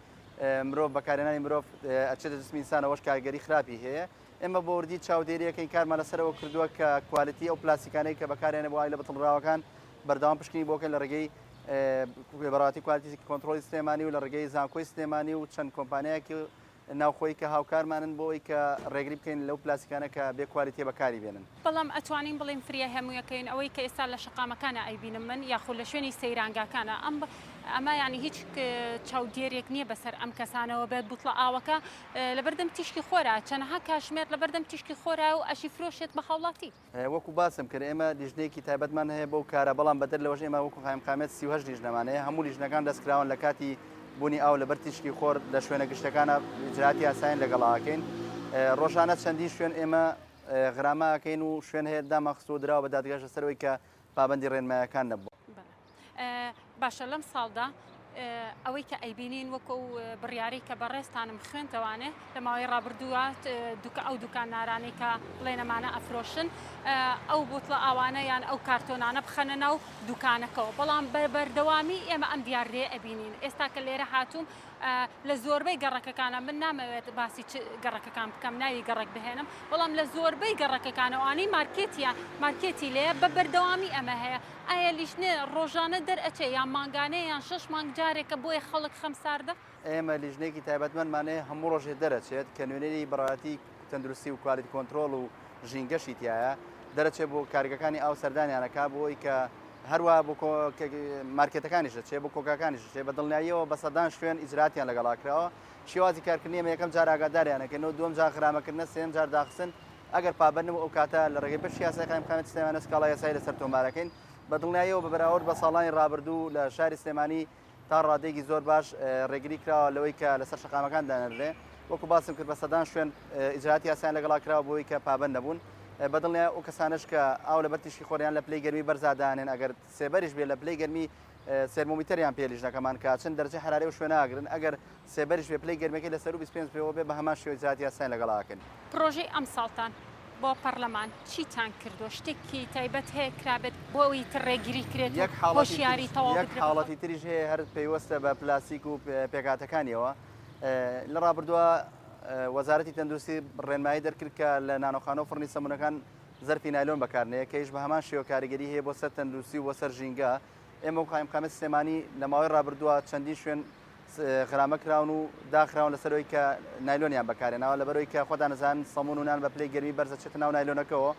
مرۆڤ بەکارهێنانی مرۆڤ ئەچێتە جسمی ئینسانەوەش کارگەری خراپی هەیە. ئێمە بە وردی چاودێری ئەکەین کارمان لەسەرەوە کردووە کە quality ئەو پلاستیکانەی کە بەکارێنە بۆ ئاوی لە بتڵراوەکان بەردەوام پشکنی بۆ بکەین لە ڕێگەی بەڕاتی quality control ی سلێمانی و لە ڕێگەی زانکۆی سلێمانی و چەند کۆمپانیایەکی ناوخۆیی کە هاوکارمانن بۆ ئەوەی کە ڕێگری بکەین لەو پلاستیکانە کە بێ quality یە بەکاری بێنن. بەڵام ئەتوانین بڵێین فریای هەموویەکەین ئەوەی کە ئێستا لە شەقامەکانا ئەیبینم من یاخود لە شوێنی سەیرانگاکانا ئەم ئەمە یانی هیچ چاودێرێک نییە بەسەر ئەم کەسانەوە بێت بوتڵە ئاوەکە لەبەردەم تیشکی خۆرا چەنەها کاژمێر لەبەردەم تیشکی خۆرا و ئەشی فرۆشێت بە هاوڵاتی. وەکو باسم کرد ئێمە لیژنەیەکی تایبەتمان هەیە بەو کارە، بەڵام بەدەر لەوەش ئێمە وەکو قایمقامیەت 38 لیژنەمان هەیە، هەموو لیژنەکان دەستکراون لە کاتی بوونی ئاو لەبەر تیشکی خۆر لە شوێنە گشتەکانە ئیجرائاتی یاسایان لەگەڵا ئەکەین. ڕۆژانە چەندین شوێن ئێمە غرامە ئەکەین و شوێن هەیە دامانخستووە دراوە بە دادگاش لەسەر ئەوەی کە پابەندی ڕێنمایەکان نەبووە. باشە لەم ساڵدا ئەوەی کە ئەیبینین وەکو ئەو بڕیارەی کە بەڕێزتانم خوێندەوانێ لە ماوەی ڕابردووە دوکە ئەو دوکاندارانەی کە بڵێن ئەمانە ئەفرۆشن ئەو بوتڵە ئاوانە یان ئەو کارتۆنانە بخەنە ناو دوکانەکەەوە بەڵام بە بەردەوامی ئێمە ئەم دیاردەیە ئەبینین ئێستا کە لێرە هاتووم لە زۆربەی گەڕەکەکانە من نامەوێت باسی چ گەڕەکەکان بکەم ناوی گەڕەک بهێنم بەڵام لە زۆربەی گەڕەکەکانەوە ئەوانەی مارکێتیان مارکێتی لێیە بە بەردەوامی ئەمە هەیە ئایا لیژنە ڕۆژانە دەرئەچێ یان مانگانەیە یان شەش مانگ جارێکە بۆیە خەڵک خەم ساردە؟ ئێمە لیژنەیەکی تایبەتمەندمان هەیە هەموو ڕۆژێ دەرەچێت کە نوێنەری بەڕێوەبەرایەتی تەندروستی و quality control و ژینگەشی تیایە دەرەچێت بۆ کارگەکانی ئاو سەردانیان ئەکا بۆ ئەوەی کە هەروە بۆ مارکێتەکانیش دەچێت بۆ کۆگاکانیش دەچێت بە دڵنیاییەوە بە سەدان شوێن ئیجراتیان لەگەڵا کراوە شێوازی کارکردنی ئێمە یەکەم جار ئاگاداریان ئەکەینەوە دووەم جار غرامەکردنە سێیەم جار داخستن ئەگەر پابەند نەبوو ئەو کاتە لە ڕێگەی بەشی یاسای قایمقامیەتی سلێمانی سکاڵای یاسایی لەسەر تۆمارەکەین. بە دڵنیاییەوە بە بەراورد بە ساڵانی ڕابردوو لە شاری سلێمانی تا ڕادەیەکی زۆر باش ڕێگری کراوە لەوەی کە لەسەر شەقامەکان دانەنرێ. وەکو باسم کرد بە سەدان شوێن ئیجرائاتی یاسایان لەگەڵا کراوە بۆی کە پابەند نەبوون. بە دڵنیای ئەو کەسانەش کە ئاو لەبەر تیشکی خۆر یان لە پلەی گەرمی بەرزا دانێن ئەگەر سێبەریش بێ لە پلەی گەرمی سێرمۆمیتەریان پێ لیژنەکەمان کە چەند دەرەجەی حەرارەی ئەو شوێنە ئەگرن ئەگەر سێبەریش بێ پلەی گەرمیەکەی لە سەروو 25 پێوە بێ بە هەمان شێوە ئیجرائاتی یاسایان لەگەڵا ئەکەین. پڕۆژەی ئەمساڵتان بۆ پەڕلەمان چیتان کردووە؟ شتێکی تایبەت هەیە کرابێت بۆ ئەوەی تر ڕێگری کرێت و یەک حاڵەتی هۆشیاری تریش تەواو یەک بدرێت بە خەڵک؟ حاڵەتی تریش هەیە هەر پەیوەستە بە پلاستیک و پێکهاتەکانیەوە لە ڕابردووە وەزارەتی تەندروستی ڕێنمایی دەرکرد کە لە نانۆخانە و فڕنی سەمونەکان زەرفی نایلۆن بەکارنەیە کە یش بە هەمان شێوە کاریگەری هەیە بۆ سەر تەندروستی و بۆ سەر ژینگە ئێمە و قایمقامیەتی سلێمانی لە ماوەی ڕابردووە چەندین شوێن غرامە کراون و داخراون لەسەر ئەوەی کە نایلۆنیان بەکارهێناوە لەبەرئەوەی کە خۆتان ئەزانن سەمون و نان بە پلەی گەرمی بەرز ئەچێتە ناو نایلۆنەکەوە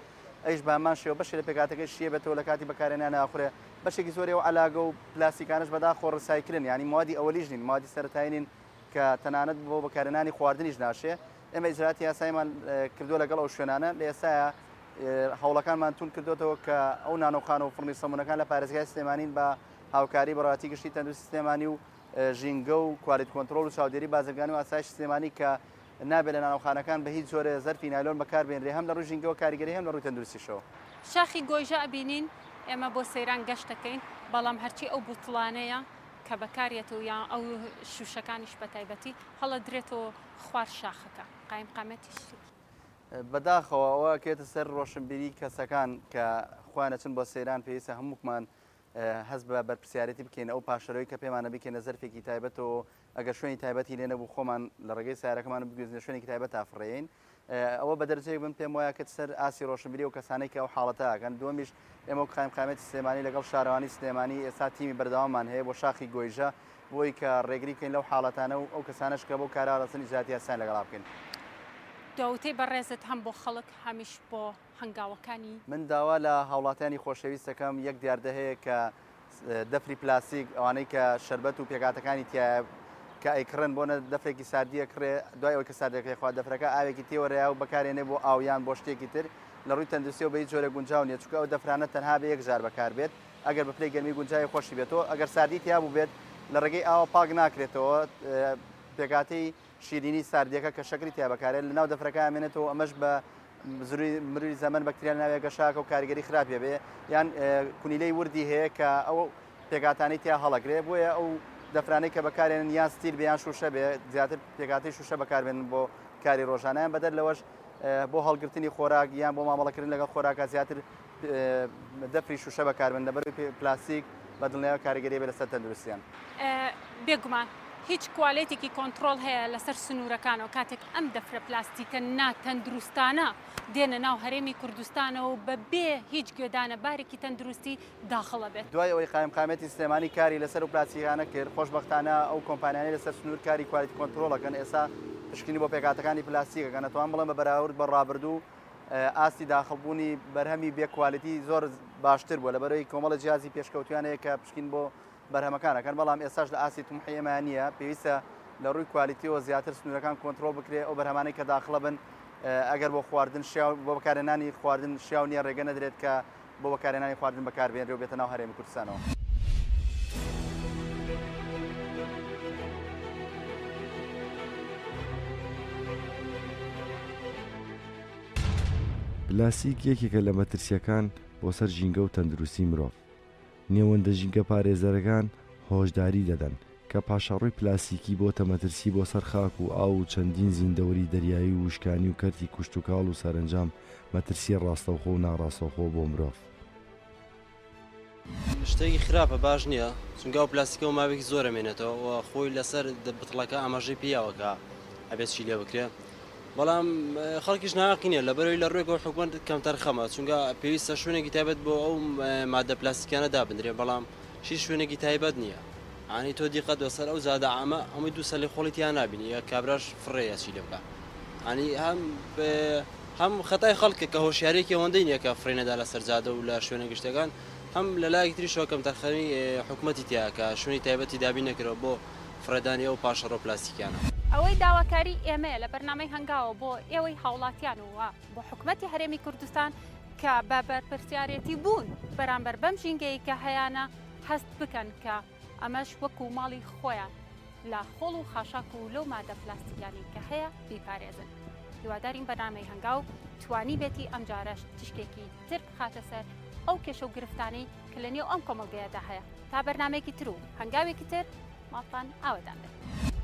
ئەویش بە هەمان شێوە بەشێ لە پێکهاتەکەی شیە بێتەوە لە کاتی بەکارهێنانی ئاخورێ بەشێکی زۆری ئەو عەلاگە و پلاستیکانەش بەداخەوە recycle ن یانی موادی ئەوەلیش نین موادی سەرەتایی نین کە تەنانەت بۆ بەکارهێنانی خواردنیش ناشێ ئێمە ئیجراتی یاساییمان کردووە لەگەڵ ئەو شوێنانە لە ئێستایا هەوڵەکانمان توند کردوێتەوە کە ئەو نانۆخانە و فڕنی سەمونەکان لە پارێزگای سلێمانین بە هاوکاری بەڕێوەبەرایەتی گشتی تەندروستی سلێمانی و ژینگە و quality control و چاودێری بازرگانی و ئاسایشی سلێمانی کە نابێت لە نانەوخانەکان بە هیچ جۆرێ زەرفی نایلۆن بەکاربێنرێ هەم لە ڕووی ژینگەوە کاریگەری هەم لە ڕووی تەندروستیشەوە. شاخی گۆیژە ئەبینین ئێمە بۆ سەیران گەشت دەکەین بەڵام هەرچی ئەو بوتڵانەیە کە بەکاریەت و یان ئەو شوشەکانیش بەتایبەتی هەڵەدرێتەوە خوار شاخەکە قایمقامەتیش بەداخەوە ئەوە ئەکەوێتە سەر ڕۆشنبیری کەسەکان کە خۆیان ئەچن بۆ سەیران پێویستە هەمووکمان هەست بە بەرپرسیارێتی بکەین ئەو پاشەرۆی کە پێمانە بیکەینە زەرفێکی تایبەتەوە ئەگەر شوێنی تایبەتی لێ نەبوو خۆمان لە ڕێگەی سیارەکەمان بگوێزنە شوێنێکی تایبەت تا فڕێین ئەوە بە دەرجەیەک من پێم وایە کە سەر ئاستی ڕۆشنبیری و کەسانێک کە ئەو حاڵەتە ئەکەن دووەمیش ئێمە وەک قایمقامیەتی سلێمانی لەگەڵ شارەوانی سلێمانی ئێستا تیمی بەردەواممان هەیە بۆ شاخی گۆیژە بۆی کە ڕێگری بکەین لەو حاڵەتانە و ئەو کەسانەش کە بەو کارە ڕەسن ئیجراتی یاسایان لەگەڵا بکەین. دواوتەی بەڕێزت هەم بۆ خەڵک هەمیش بۆ هەنگاوەکانی. من داوا لە هاوڵاتیانی خۆشەویست دەکەم یەک دیاردە هەیە کە دەفری پلاستیک ئەوانەی کە شەربەت و پێکهاتەکانی تیایە کە ئەیکڕن بۆ نە دەفرێکی ساردی ئەکڕێ دوای ئەوەی کە ساردەکەی خوا دەفرەکە ئاوێکی تێوەرەیە و بەکارێنێ بۆ ئاو یان بۆ شتێکی تر لە ڕووی تەندروستیەوە بە هیچ جۆرێک گونجاو نییە چونکە ئەو دەفرانە تەنها بە یەک جار بەکاربێت ئەگەر بە پلەی گەرمی گونجاوی خۆشی بێتەوە ئەگەر ساردی تیا بووبێت. لە ڕێگەی ئاوە پاک ناکرێتەوە پێکهاتەی شیرینی ساردیەکە کە شەکری تیا بەکارێت لەناو دەفرەکە ئەمێنێتەوە ئەمەش بە مروری زەمەن بەکتریا ناوێ گەشاکە و کاریگەری خراپێ بێ یان کونیلەی وردی هەیە کە ئەو پێکهاتانەی تیا هەڵەگرێ بۆیە ئەو دەفرانەی کە بەکارێنن یان ستیل بێ یان شوشە بێ زیاتر پێکهاتەی شوشە بەکاربێنن بۆ کاری ڕۆژانیان بەدەر لەوەش بۆ هەڵگرتنی خۆراک یان بۆ مامەڵەکردن لەگەڵ خۆراکە زیاتر دەفری شوشە بەکاربن لەبەر پلاستیک بە دڵنیایەوە کاریگەری بێ لەسەر تەندروستیان. بێگومان هیچ کوالێتێکی کۆنتڕۆڵ هەیە لەسەر سنوورەکانەوە کاتێک ئەم دەفرە پلاستیکە ناتەندروستانە دێنە ناو هەرێمی کوردستانەوە و بەبێ هیچ گوێدانە بارێکی تەندروستی داخڵ ئەبێت. دوای ئەوەی قایمقامیەتی سلێمانی کاری لەسەر ئەو پلاستیکانە کرد، خۆشبەختانە ئەو کۆمپانیانەی لەسەر سنوور کاری quality control ئەکەن ئێستا پشکنین بۆ پێکهاتەکانی پلاستیک ئەکەن، ئەتوانم بڵێم بە بەراورد بە ڕابردوو ئاستی داخڵبوونی بەرهەمی بێ quality زۆر باشتر بووە، لەبەرئەوەی کۆمەڵە جیهازی پێشکەوتویان هەیە کە پشکین بۆ بەرهەمەکان ئەکەن، بەڵام ئێستاش لە ئاستی تموحی ئێمە نییە، پێویستە لە ڕووی quality یەوە زیاتر سنوورەکان کۆنترۆڵ بکرێ، ئەو بەرهەمانەی کە داخڵە بن ئەگەر بۆ خواردن شیاو بۆ بەکارهێنانی خواردن شیاو نییە ڕێگە نەدرێت کە بۆ بەکارهێنانی خواردن بەکاربهێنرێ و بێتە ناو هەرێمی کوردستانەوە. پلاستیک یەکێکە لە مەترسییەکان بۆ سەر ژینگە و تەندروستی مرۆڤ. نێوەندە ژینگەپارێزەرەکان هۆشداری دەدەن کە پاشەڕۆی پلاستیکی بۆتە مەترسی بۆ سەر خاک و ئاو و چەندین زیندەوەری دەریایی و وشکانی و کەرتی کوشتوکاڵ و سەرەنجام مەترسی ڕاستەوخۆ و ناڕاستەوخۆ بۆ مرۆڤ. شتێکی خراپە باش نییە چونکە ئەو پلاستیکەوە ماوەیەکی زۆر ئەمێنێتەوە و خۆی لەسەر بتڵەکە ئاماژەی پیاوە کە ئەبێت چی لێ بکرێ بەڵام خەڵکیش ناقی نیە لەبەرەوەی لە ڕوێکەوە حکومەت کەمتەرخەمە چونکە پێویستە شوێنێکی تایبەت بۆ ئەو مادە پلاستیکانە دابنرێ بەڵام شی شوێنێکی تایبەت نییە ئانی تۆ دیقەت بەسەر ئەو جادە عامە هەمووی دوو سەلی خۆڵی تیا نابینی یا کابراش فڕێ یا چی لێ بکا ئانی هەم هەم خەتای خەڵکە کە هۆشیارێکی ئەوەندەی نییە کە فڕێ نەدا لەسەر جادە و لە شوێنە گشتەکان هەم لە لایەکی تریشەوە کەمتەرخەمی حکومەتی تیا کە شوێنی تایبەتی دابین نەکرەوە بۆ فڕێدانی ئەو پاشەڕۆ پلاستیکیانە. ئەوەی داواکاری ئێمەیە لە بەرنامەی هەنگاوە بۆ ئێوەی هاوڵاتیان و بۆ حکومەتی هەرێمی کوردستان کە بە بەرپرسیارێتی بوون بەرامبەر بەم ژینگەیە کە هەیانە هەست بکەن کە ئەمەش وەکو ماڵی خۆیان لە خۆڵ و خاشاک و لەو مادە پلاستیکیانەی کە هەیە بیپارێزن. هیوادارین بەرنامەی هەنگاو توانیبێتی ئەمجارەش تیشکێکی تر بخاتە سەر ئەو کێشە و گرفتانەی کە لە نێو ئەم کۆمەڵگەیەدا هەیە. تا بەرنامەیەکی تر و هەنگاوێکی تر ماڵتان ئاوەدان بێت.